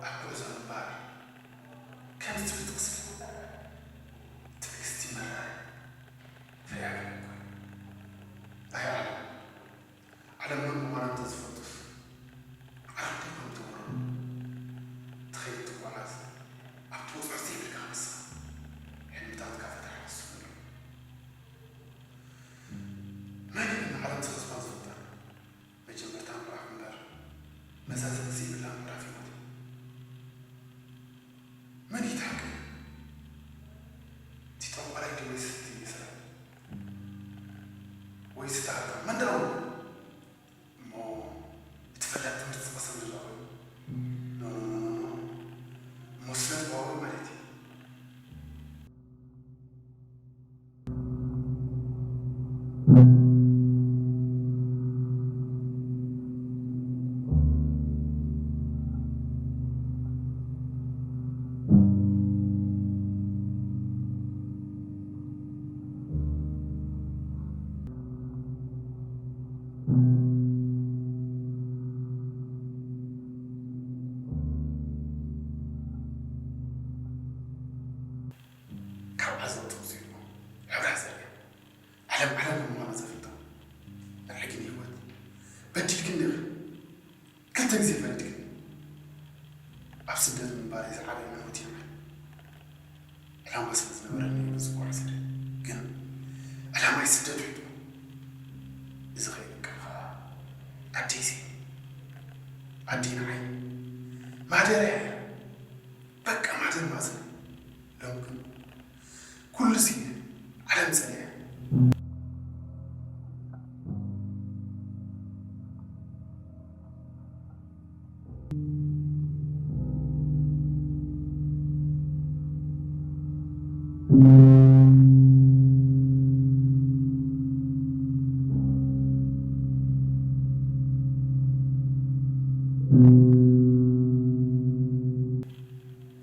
ኣብ ጉዕዞ ምንባር ከም ትብል ትቕስን። ትዕግስቲ መራር ፍሬኣ ገለ እኮ እዩ። ኣይ ዓለም፣ ዓለም መን ምዃና እንተዝፈልጡስ፣ ዓርክቶም ከም ተወረሩ ትኸይድ ትጓዓዝ፣ ኣብ ትበጽሖ ዘይብልካ ክንስኻ፣ ሕልምታትካ ፈተና ክስፍኑ እዮም። መን እዩ ግን ዓለም ዝኸስባ ዝፈልጣ? መጀመርታ ምዕራፍ እምበር፣ መዛዘሚ ዘይብላ ምዕራፍ ህይወት እዩ። መን እዩ እቲ ሓቀኛ? እቲ ጠንቋላይ ድዩ ወይስ እቲ ሰራቂ? ወይስ እቲ ሃብታም? መን ደኣ እሞ እቲ ፈላጥ ትምህርቲ ዝቐሰም ዘሎ ኮይኑ? ኖ፣ ኖ፣ ኖ፣ ኖ፣ ኖ። እሞ ስነ ጥበባዊ ማለት እዩ። ካብ ዓዘቕቲ ውፅኢት እሞ ሕብራ ዘርእያ። ዓለም ዓለም ከም ምዃና ዘፍልጣ። ንዓይ ግን ህይወት በዲልክኒ ኢኺ። ክልተ ግዜ ፈሪድክኒ። ኣብ ስደት ምንባረይ ዝዓበየ ዕንወት እዩ ንዓይ። ዕላማ ስለ ዝነበረኒ እየ ነዚ ጓዕዘ። ግን ዕላማይ ስደት ውሒዱ። እዚ ከይብቅዕ ከዓ ዓደይ ስኢነ። ዓደይ ንዓይ ማደርያ እያ። በቃ ማደር ማዘር። ሎም ግን ኩሉ ስኢነ፣ ዓለም ጸሊኣ።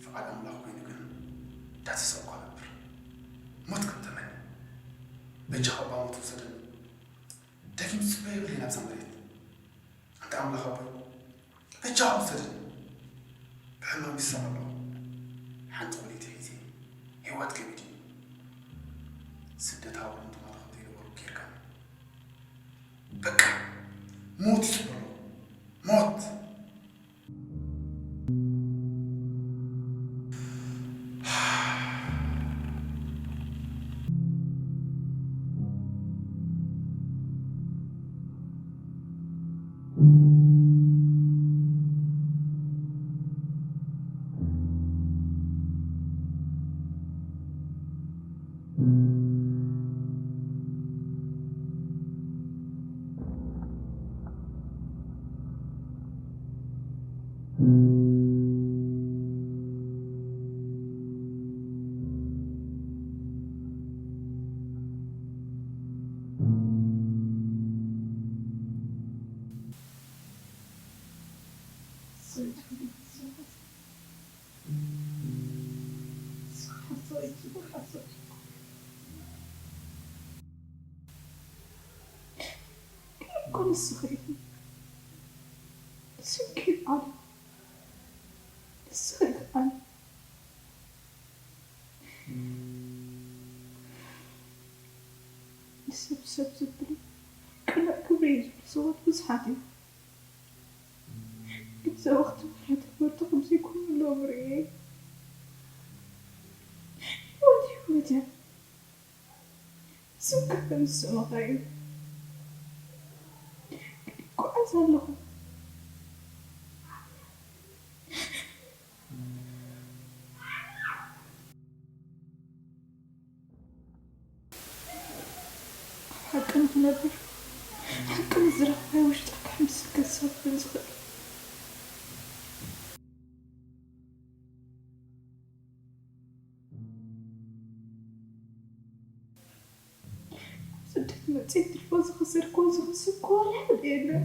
ፍቓድ ኣምላኽ ኮይኑ ግን እንዳተሰብኳ ነብር። ሞት ከም ተመኒ። በጃኻ እባ ሞት ውሰደኒ። ደጊም ዝጽበዮ የብለይን ኣብዛ መሬት። ኣንታ ኣምላኽ ኣቦይ፣ በጃኻ ውሰደኒ። ብሕማም ይሳቐ ኣለኹ። ሓንቲ ኩሊት ሒዘ፣ ህይወት ከቢድ እዩ። ስደት ሃገሮም ተማረኹ እንተይነበሩ ጌርካኒ። በቃ፣ ሞት ይጽበ ኣለኹ። ሞት! እኮ ንስኺ ኢኺ ስንኪ ዓለም፣ ንስኺ ኢኺ ዓለም። ንሰብ ሰብ ዘብሉ ቅኑዕ ክብሪ እዩ ዝብሉ ሰባት ብዙሓት እዮም። ግብፃዊ ክትበሃል ትምህርቲ ከምዘይኮነ ሎም ርእየ። ህይወት ህይወት እያ። ስምካ ከም ዝስእኑኻ እዩ። ይጓዓዝ ኣለኹ። ኣብ ሓቂ ንኽነብር፣ ሓቂ ምዝራብ ናይ ውሽጥካ ሕምስን ከሳብን ዝኽእል። ስደት መጺእ ትርፎ ዝኸሰርክዎ ዝኸሰብክዎ ዋላ ሓደ የለን።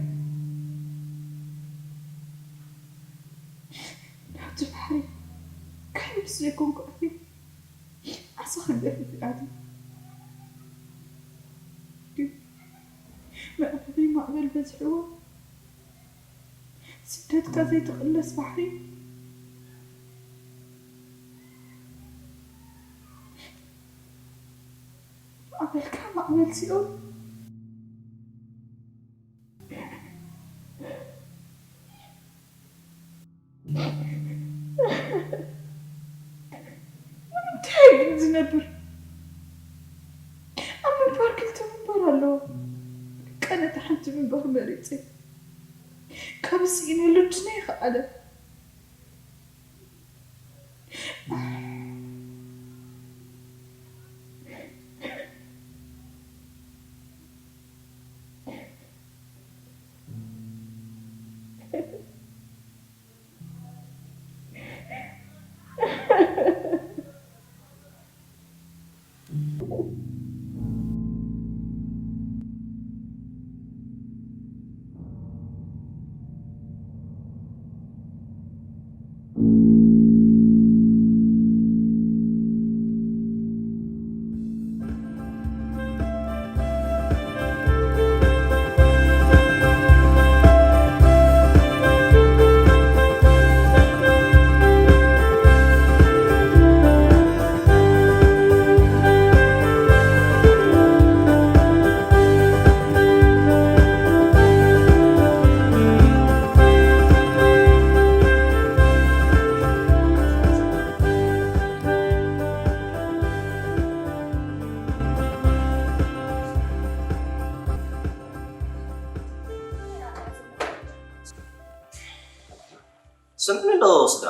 ናብቲ ባሕሪ ክሕምስ ዘይኮንኩ ኣትየ ዓሳ ክገፍፍ እየ ኣትየ። ግን መዕበሊ ማዕበል በዚሕዎ ስደትካ ዘይትቕለስ ባሕሪ፣ ማዕበልካ ማዕበል ሲኦል። ንምንታይ ግን ዝነብር? ኣብ ምንባር ክልተ ምንባር ኣለዎ። ቀነታ ሓንቲ ምንባር መሪጸ። ካብ ስኢነ ልድነ ይኸኣለ። ስምዕኒ ዶ ስድራ?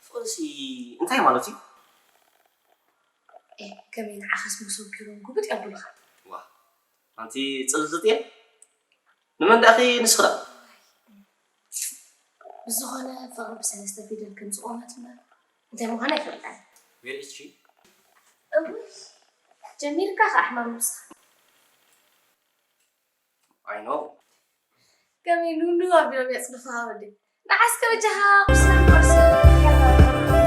ፍቕሪሲ እንታይ ማለት እዩ? ኤ፣ ከመይ ንዓኻስ መሶብ ገይሮም ጉብጥ የብሉኻ? ዋ፣ ኣንቲ ጽልልቲ እየ። ንመን ደኣኺ ንስኺ ደኣ? ብዝኾነ ፍቕሪ ብሰለስተ ፊደል ከም ዝቖመት እምበር እንታይ ምዃና ኣይፈልጣን። ዌር ኢዝ ሺ? እውይ፣ ጀሚርካ ኸዓ ሕማም ነብስኻ። I know. ከመይ ንውንው ኣቢሎም የጽድፉኻ ወዲ። ንዓስከ በጃኻ ቁርስን ቁርስን።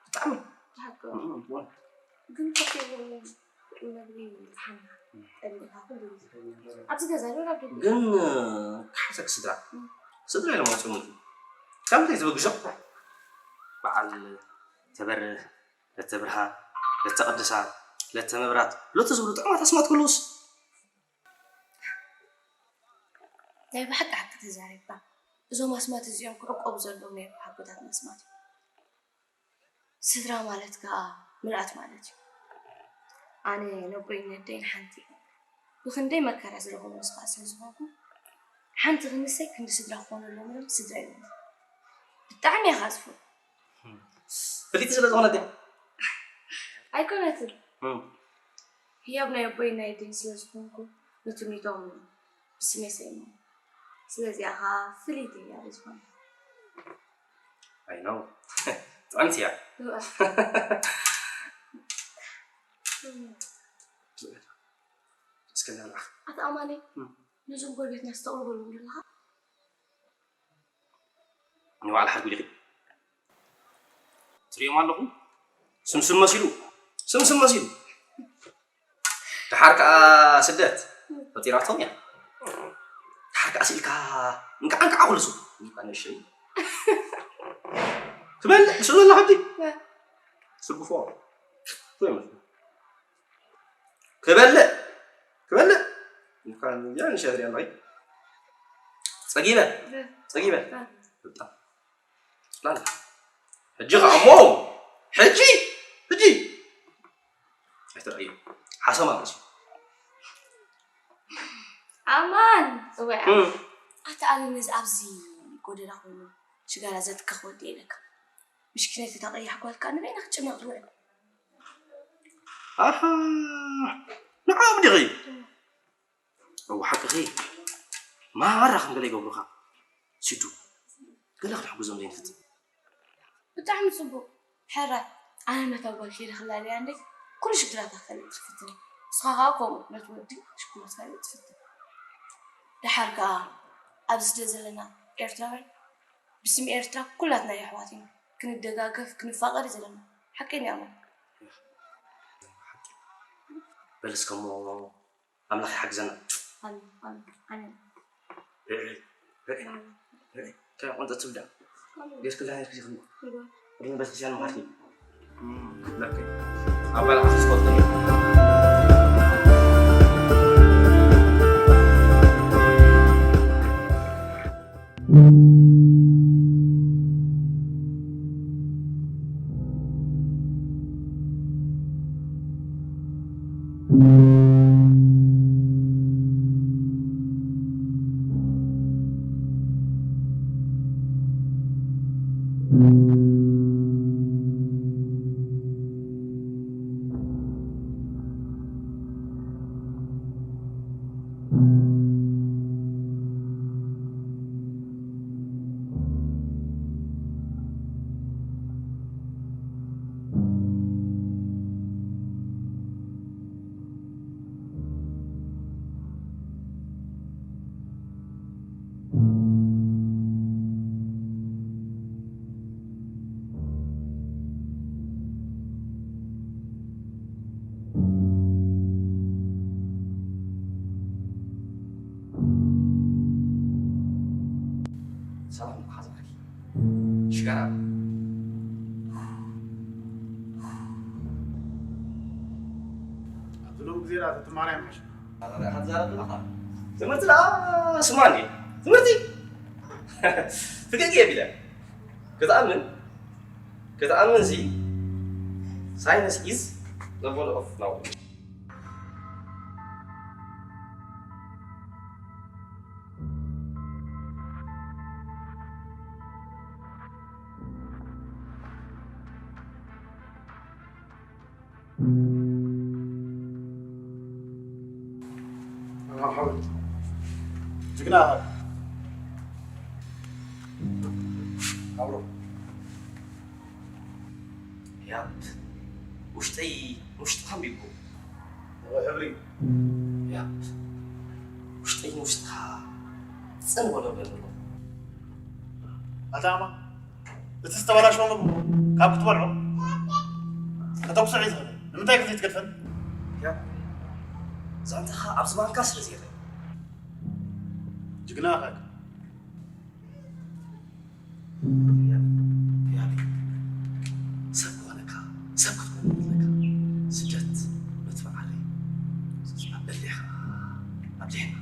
ብጣዕሚ ግን ኮፍ ኢሉ መግቢ ሓና ጠሊኻ ኩሉ ግዜ ኣብዚ ገዛ ዶ ናብ ደገ? ግን ክሓሰክ ስድራ ስድራ ኢሎም ኣውፅኦም። ከምታይ ዝበግሾ በዓል ተበርህ ለተብርሃ ለተቐድሳ ለተመብራት ለተዝብሉ ጥዑማት ኣስማት ከለውስ። ናይ ብሓቂ ሓቂ ተዛሪብካ። እዞም ኣስማት እዚኦም ክዕቆቡ ዘለዎም ናይ ኣቦሓጎታትና ኣስማት እዮም። ስድራ ማለት ከኣ ምልኣት ማለት እዩ። ኣነ ነቦይን ነደይን ሓንቲ እየ። ብኽንደይ መከራ ዝረኸብኩ ንስኻ ስለ ዝኾንኩ ሓንቲ ክንሰይ ክንዲ ስድራ ክኾኑ ኣለዎም ኢሎም ስድራ እዮም። ብጣዕሚ እየ ዝፈትዎም። ፍልይቲ ስለ ዝኾነት እያ። ኣይኮነትን። ህያብ ናይ ኣቦይ ናይ ኣደይ ስለ ዝኾንኩ ንትምኒቶም ብስመይ ሰይሞም። ስለዚኣ ኸዓ ፍልይቲ እያ ብዝኾነ። ኣይ ነው ጥዕምቲ እያ። እስከ ንብልዓ። ኣታ ኣማኒ ነዞም ጎረቤትና ስተቕርበሎም ዘለኻ? ንባዕል ሓድጉ ዲኺ ትርእዮም ኣለኹም? ስምስም መሲሉ ስምስም መሲሉ። ደሓር ከኣ ስደት ፈጢራቶም እያ። ደሓር ከኣ ስኢልካ እንቃዕ እንቃዕ ኩሉ ሱቅ። እንቃዕ ንእሽተይ ትበልዕ ስእሉ ኣላ ሓብቲ ስጉፎ ትበልዕ ክበልዕ ክበልዕ እንኳን ያን ሸድሪ ኣለይ ጸጊበ ጸጊበ በጣም ላላ ሕጂ ከኣ እሞ ሕጂ ሕጂ ኣይተረእዩ ሓሰማ መሲ ኣማን እወ ኣታ ኣነ ነዚ ኣብዚ ጎደና ኮይኑ ሽጋራ ዘትክኽ ወዲ ኢለካ ምሽኪነቲ ተቐያሕ ጓልካ ንበይና ክትጭነቕ ትውዕል ኣሃ ንዓኦም ዲኺ እዋ ሓቅኺ ማራ ከም ገለ ይገብሩኻ ሲዱ ገለ ክትሕግዞም ዘይንፍትን ብጣዕሚ ፅቡቅ ሕራይ ኣነ ነታ ጓል ከይደ ክላለያ እንደ ኩሉ ሽግራታ ክፈልጥ ትፍትን ንስኻ ከዓ ከምኡ ነቲ ወዲ ሽኩላት ፈልጥ ትፍትን ደሓር ከዓ ኣብዚ ስለ ዘለና ኤርትራውያን ብስም ኤርትራ ኩላትና የሕዋት ኢና ክንደጋገፍ ክንፋቀር ዘለና ሓቀኛ እሞ በል እስከሞ ኣምላኽ ይሓግዘና። እንታይ ቆንጠ ትብዳ ጌስክላ ሄርክ ዚኽን ቅድሚ ቤተክርስትያን ምኻድኪ ለከ ኣባል ዓስስ ቆልጠ ሽጋራ ኣብዚ ሎሚ ግዜ ደኣ ተትማርያ ምሕሽ። ኣረ፣ ኣረ፣ ኢኻ ትዛረብ ዘለኻ። ትምህርቲ ደኣ ስማ እንዴ? ትምህርቲ? ፍገግ እየ ቢለ። ክትኣምን? ክትኣምን ሲ science is the mother of knowledge። መርሓባ ሓወይ። ጅግና። ኣብሮ። ያፕ ውሽጠይ ንውሽጥኻ ኣንቢብዎ። ሮይ ሕብሪ። ያፕ ውሽጠይ ንውሽጥኻ ጽን በሎ ብለን ኣሎ። ኣታማ። እቲ ዝተበላሸወ ምግቢ ካብ ክትበልዖ ከተኩስዖ እዩ ዝኽእል። ንምንታይ ግን ዘይትገድፈን? ያ፣ ዛንታኻ ኣብዚ ማንካ ስለ ዘይረአ። ጅግና ኢኻ። ያ፣ ያ፣ ሰብ ክኾነካ፣ ሰብ ክትኮን ኣለካ። ስደት፣ መጥፋ ዓሪ፣ በሊኻ ኣብዚሕና።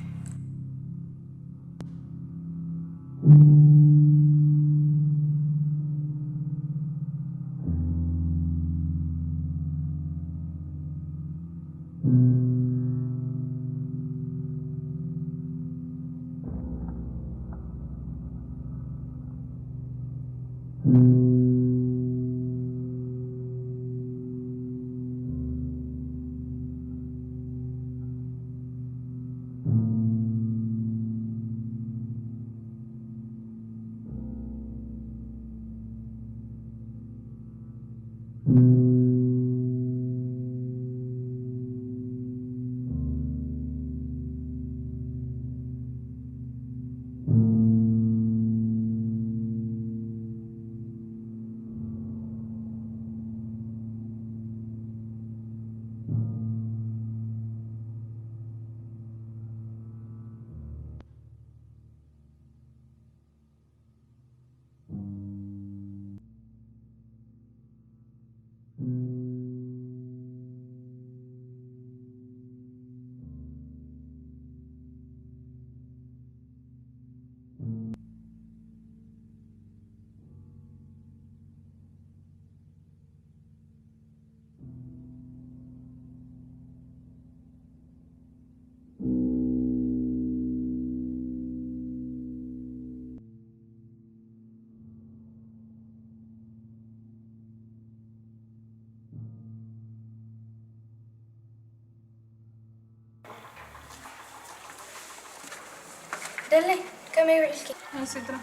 ደለይ፣ ከመይ ውዒልኪ? ኣይ ስድራ።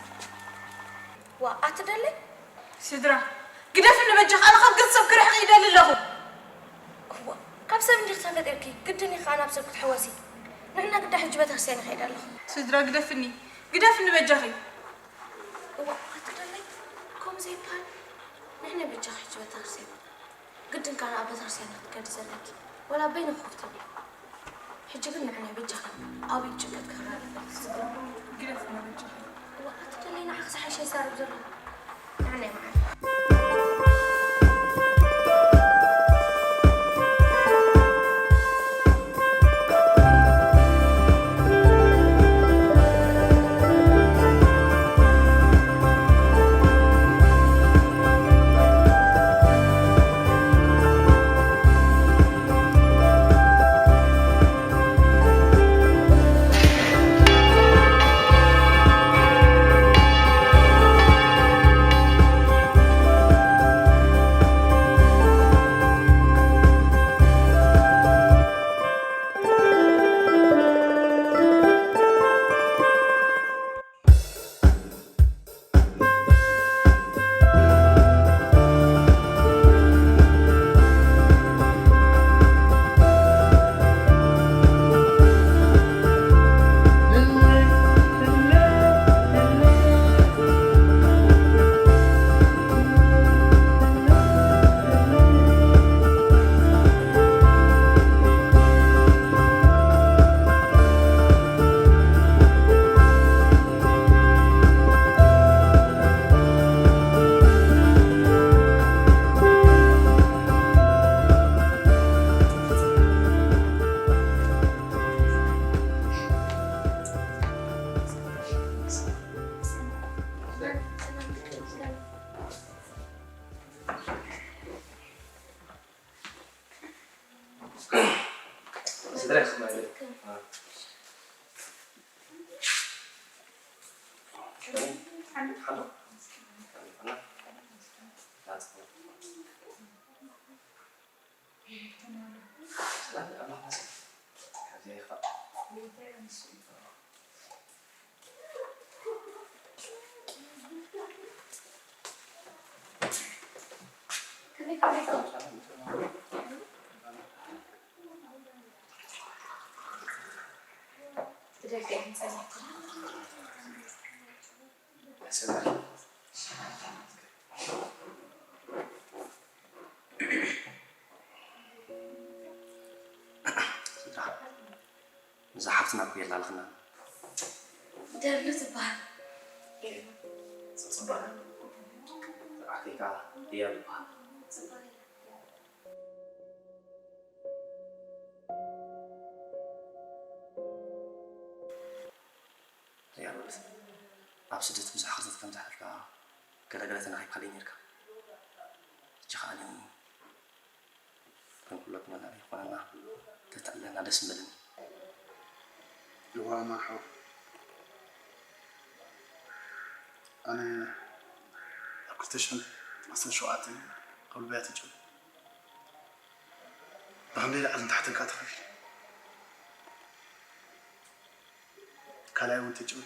ዋ፣ ኣቲ ደለይ? ስድራ፣ ግደፍኒ በጃኻ፣ ኣነ ካብ ገጽ ሰብ ክርሕቕ ይደሊ ኣለኹ። እዋ፣ ካብ ሰብ እንዲኺ ተፈጢርኪ፣ ግድን እዩ ከኣ ናብ ሰብ ክትሕወሲ። ንሕና ግዳ ሕጂ ቤተክርስትያን ይኸይድ ኣለኹ። ስድራ፣ ግደፍኒ፣ ግደፍኒ በጃኺ። እዋ፣ ኣቲ ደለይ፣ ከምኡ ዘይበሃል። ንሕና በጃኺ ሕጂ ቤተክርስትያን። ግድን ከኣ ኣብ ቤተክርስትያን ክትከዲ ዘለኪ፣ ወላ በይንኺ ኮፍ ትብሊ። ሕጂ ግን ንዕናይ በጃኺ፣ ኣብ ኢድ ጭንቀት ክህረኒ ይኽእል። ግደፍና በጃኺ። እዋ፣ ኣቲ ደለይ ንዓኺ ዝሓይሽ ይዛረብ ዘሎ። ንዕናይ መዓር። ስድራ ይስማዕልኝ። ናብ ቤላ ኣለኽና። ደርሉ ትበሃል። ጽቡቕ። ኣኺ ከኣ እያ ዝበሃል። ጽቡቕ። እያ በሉት። ኣብ ስደት ብዙሕ ክርተት ከም ዝሓልካ ገለገለ ተናኺብካለይ ነርካ። ሕጂ ከኣ ከም ኩለትና ናበይ ይኾነና ተተዕለና ደስ ምበለኒ። እዋ ማሓው ኣነ ኣብ ክልተ ሽሕን ዓሰርተ ሸውዓተን ኣብ ልብያ ተጨው ብኸመይ ላዕልን ታሕትን ከኣ ተኸፊለ ካልኣይ እውን ተጨው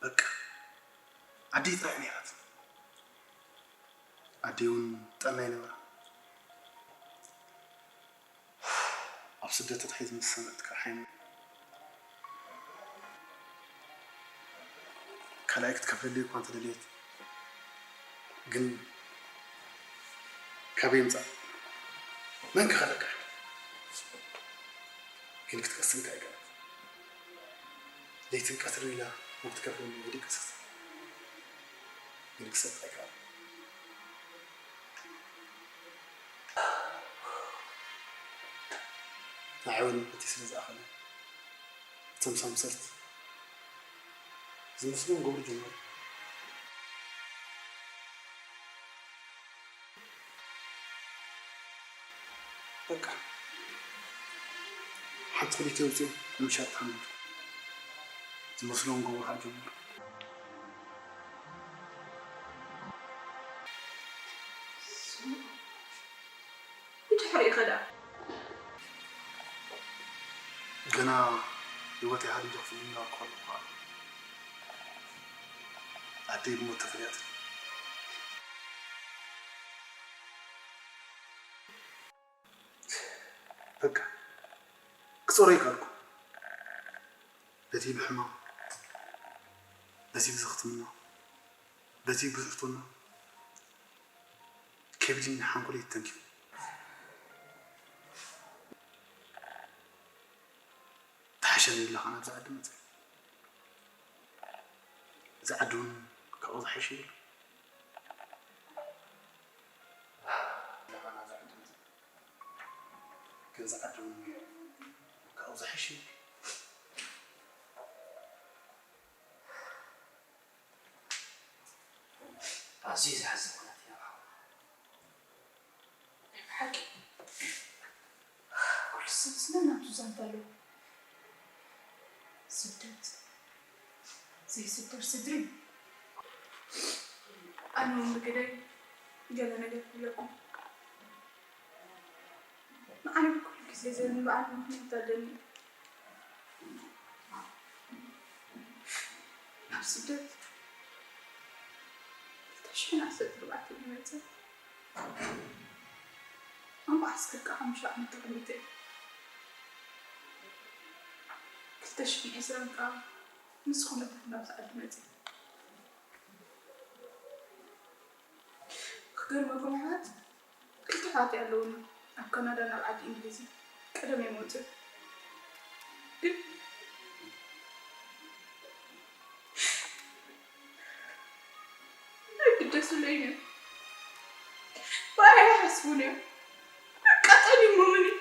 በቃ ዓደይ ጥራሕ ነይራት። ኣደይ እውን ጥዕና ይነበራ። ኣብ ስደት ተታሒዝ ምስ ሰምዐት ከዓ ሓይሚ ካልኣይ ክትከፍለለይ እኳ እንተደለየት ግን ካበይ ምፃእ መን ክኸለካ ግን ክትቀስን ከኣ ይቀረት ለይትን ቀትርን ኢላ ወትከፍለኒ ይድቅሰት ግን ክሰጥ ኣይከኣል ንዓይውን እቲ ስለ ዝኣኸለ እቶም ሳምሰርት ዝመስሎም ገብሩ ጀመሩ በቃ ሓንቲ ክልተ ውፅኦም ንምሻጥ ሓመዱ ዝመስሎም ገብሩ ከዓ ጀመሩ ብድሕሪ ከዳ ገና ህይወት ያህል ጀኽፍልና እኳ ኣደይ ብሞት ተፈሊያት በቃ ክጾሮ ይካልኩ በቲ ብሕማም በቲ ብዘኽትምና በቲ ብዙሕቶና ከብድን ሓንኮለይ ተንኪፉ ተሓሸኒ ኢላ ከኣ ናብዚ ዓዲ መፅእ እዚ ዓዲ እውን ካብኡ ዝሓሸ የብሉ ግን እዚ ዓዲ እውን ካብኡ ዝሓሸ የብሉ ኣዝዩ ዘሕዝን ኩነት እዩ። ናይ ብሓቂ ኩሉ ሰብ ዝመን ናቱ ዛንታ ኣለዎ። ስደት ዘይስደር ስድሪ ኣነ እውን ብግደይ ገለ ነገር ክብለኩም። ንዓይ ብኩሉ ግዜ ዘንብዓል ምኽንያት ኣለኒ። ናብ ስደት ክልተ ሽሕን ዓሰርተ ኣርባዕተን ይመጽእ ኣብ መዓስከር ከዓ ሓሙሽተ ዓመት ተቐሚጠ እየ። ክልተ ሽሕን ዕስራን ከዓ ምስ ዝኾነ ብሕማም ዝዓዲ መጽእ። ክገርመኩም ኣሕዋት ክልተ ኣሕዋት ኣለውና ኣብ ካናዳ ናብ ዓዲ እንግሊዝ ቀደም እዮም ወፅኡ ግን ኣይግደሱለይን እዮም ብኣይ ኣይሓስቡን እዮም በቃ ጠሊሞምን እዮም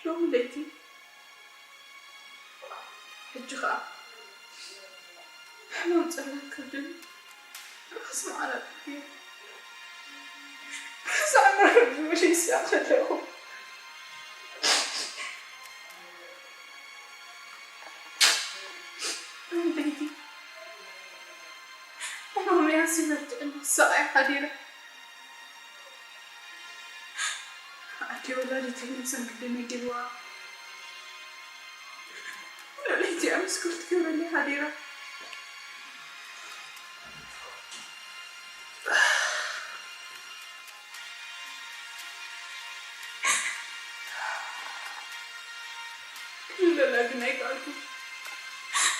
ሎሚ ለይቲ ሕጂ ኸኣ ሕማም ጸላም ከብድን ራስ መዓራጥን ክሳዕ መረብ ዝመሊሳ ከለኹ ኣንበይቲ ሕማመይ ኣስዩ በርቲዕኒ ክሳቐያ ሓዲረ። ኣደ ወላዲተይ ነብሰን ግዲ መዲብዋ ኩሉ ለይቲ ኣመስኩር ትገብረለይ ሓዲራ። ክልለላ ግን ኣይከኣልኩን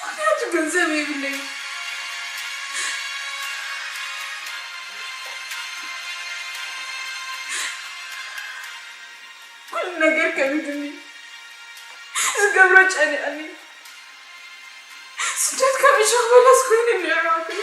ምኽንያቱ ገንዘብ የብለይ። ነገር ከቢዱኒ፣ ዝገብሮ ጨኒቐኒ። ስደት ካብ እሾኽ በለስ ኮይኑኒ ኣሕዋተይ።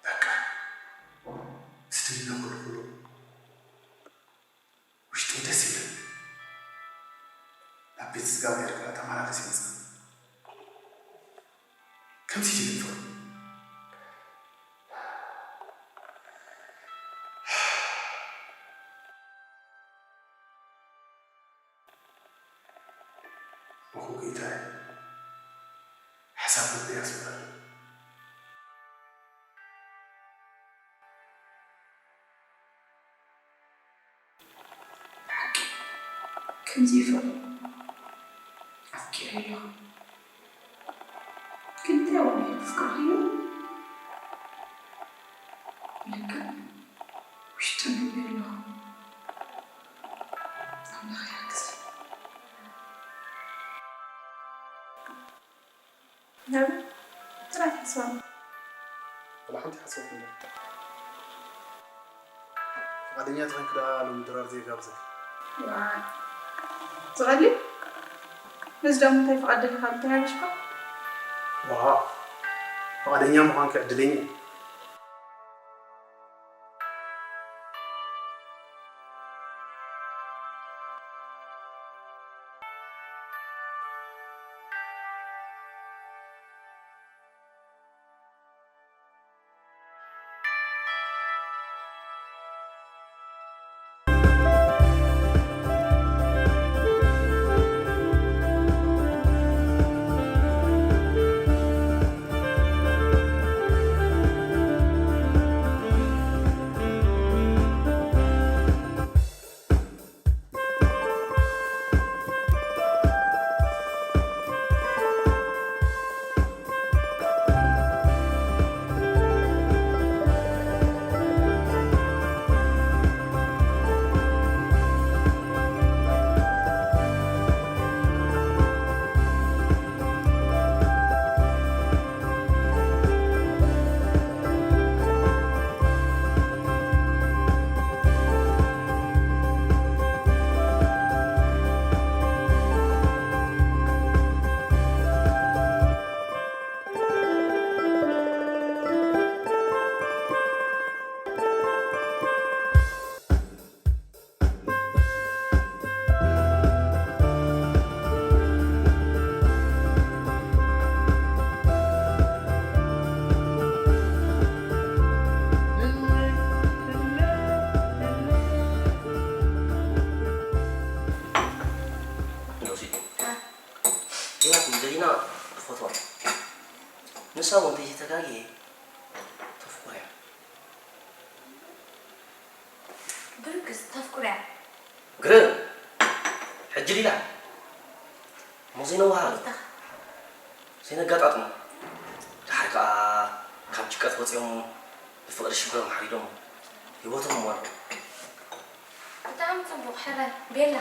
በቃ፣ ዝድለ ኩሉ ኩሉ ውሽጠይ ደስ ይብል። ናብ ቤት ስጋ ብሄር ከዓ ተመላለስ ይመፅእ። ከምዚ ይብል ፍቕሪ። እኹ ጌታዬ፣ ሓሳብ ልበይ ኣስመረለይ። ብሓቂ ከምዚ ይፍቕር ኣፍቂረ ኣለኹ። ግን እንታይ ዋጋ የፍቅር ኮይኑ? ልክዕ ውሽጢ ንብሎ ኣለኹ። ኣምላኽ ይሓግዝ። ናበይ? ጥራሕ ሓሳብ። ወላ ሓንቲ ሓሳብ እንዶ። ፍቓደኛ ዝኾንክ ደኣ ሎሚ ድራር ዘይጋብዘክ። ዋይ። ዝቐልል? ነዚ ደኣ እንታይ ፍቓድ ደሊኻ ተጋግሽካ? ዋው። ፍቓደኛ ምዃንክ ዕድለኛ እየ። ሌላ ፊልም ደሊና ትፈትዋ። ንሳ እውን እንተይተጋግየ ተፍቁር እያ። ብርግጽ ተፍቅሮ እያ። ግርም! ሕጂ ዲላ እሞ ዘይነወሃሃዶ? ይታ። ዘይነጋጣጥሞ። ደሓር ከኣ ካብ ጭንቀት ወጺኦም ብፍቕሪ ሽግሮም ሓሪዶም ህይወቶም ይመርሑ። ብጣዕሚ ጽቡቕ ሕራይ። ቤላ፣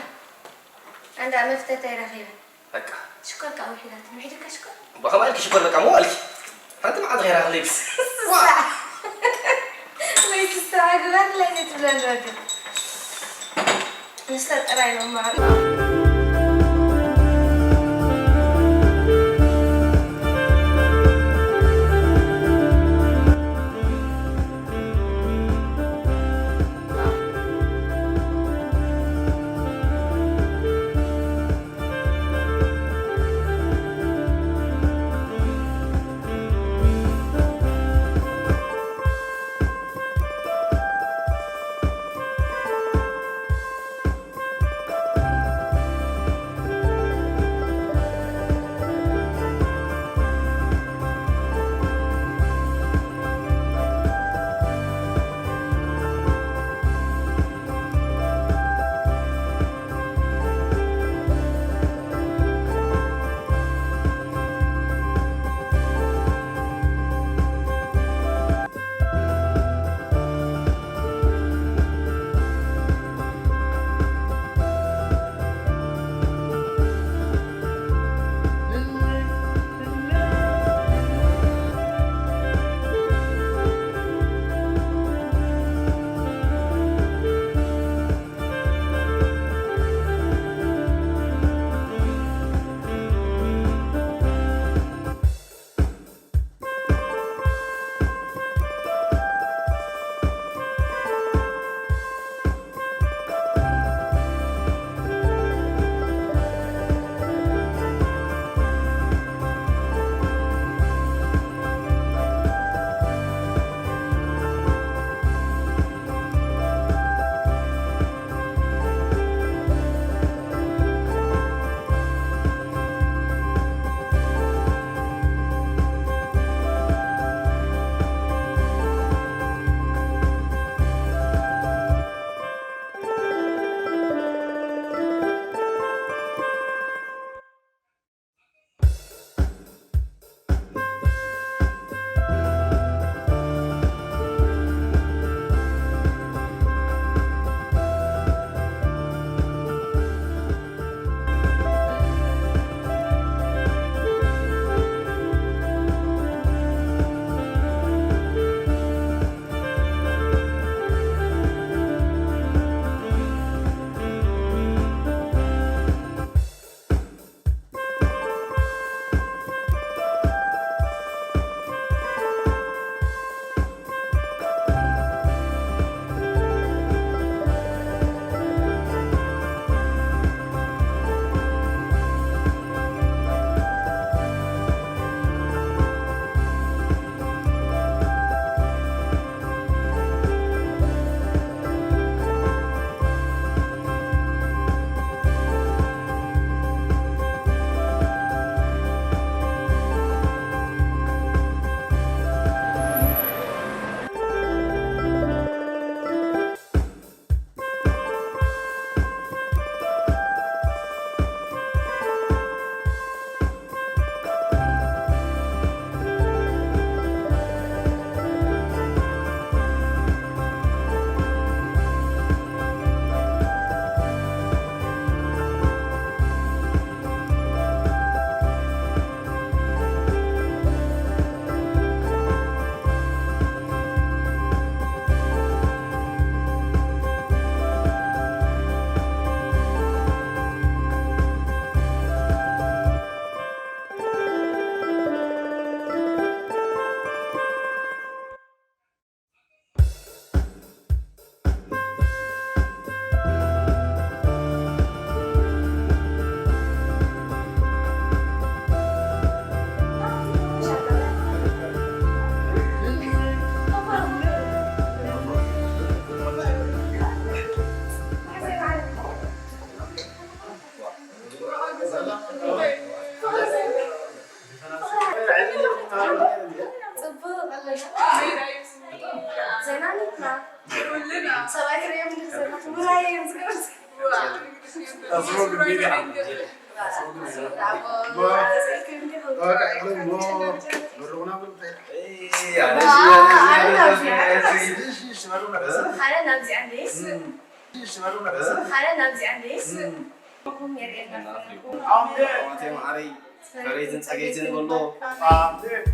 ኣንዳ መፍተተይ ረኺበ። በቃ። ሽኮር ከኣ ውሒዳትኒ። ውሒዱካ ሽኮር? ብኸምኣ ኢልኪ ሽኮር በቃ ሞ ኣልኪ። ሓንቲ መዓልቲ ከይረኸብለይ። ስሳ። ወይ ስሳ ግበርለይ ዘይትብለኒ ረቢ። ንሳ ጥራይ ነው ማር። መርቑና ብሎ እንታይ? ኣነ ናብዚኣ እንዴስ ኣነ ናብዚኣ እንዴስ ኹም የርእየና። ኣሜን። ኣቴ መዓረይ፣ ፈረይትን ጸገይትን በሎ። ኣሜን።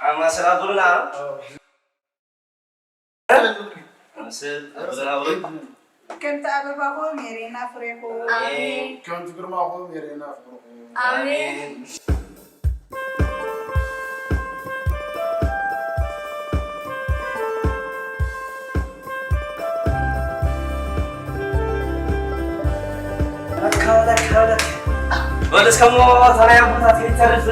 ኣማስላ ቡና። ኣመስል ኣቡና ብሩክ። ከምቲ ኣበባኹም የርእየና ፍሬኹም። ኣሜን። ከምቲ ግርማኹም የርእየና ፍቅርኹም። ኣሜን። በል እስከ እሞ እታ ናይ ኣቦታት ከይተርፍ።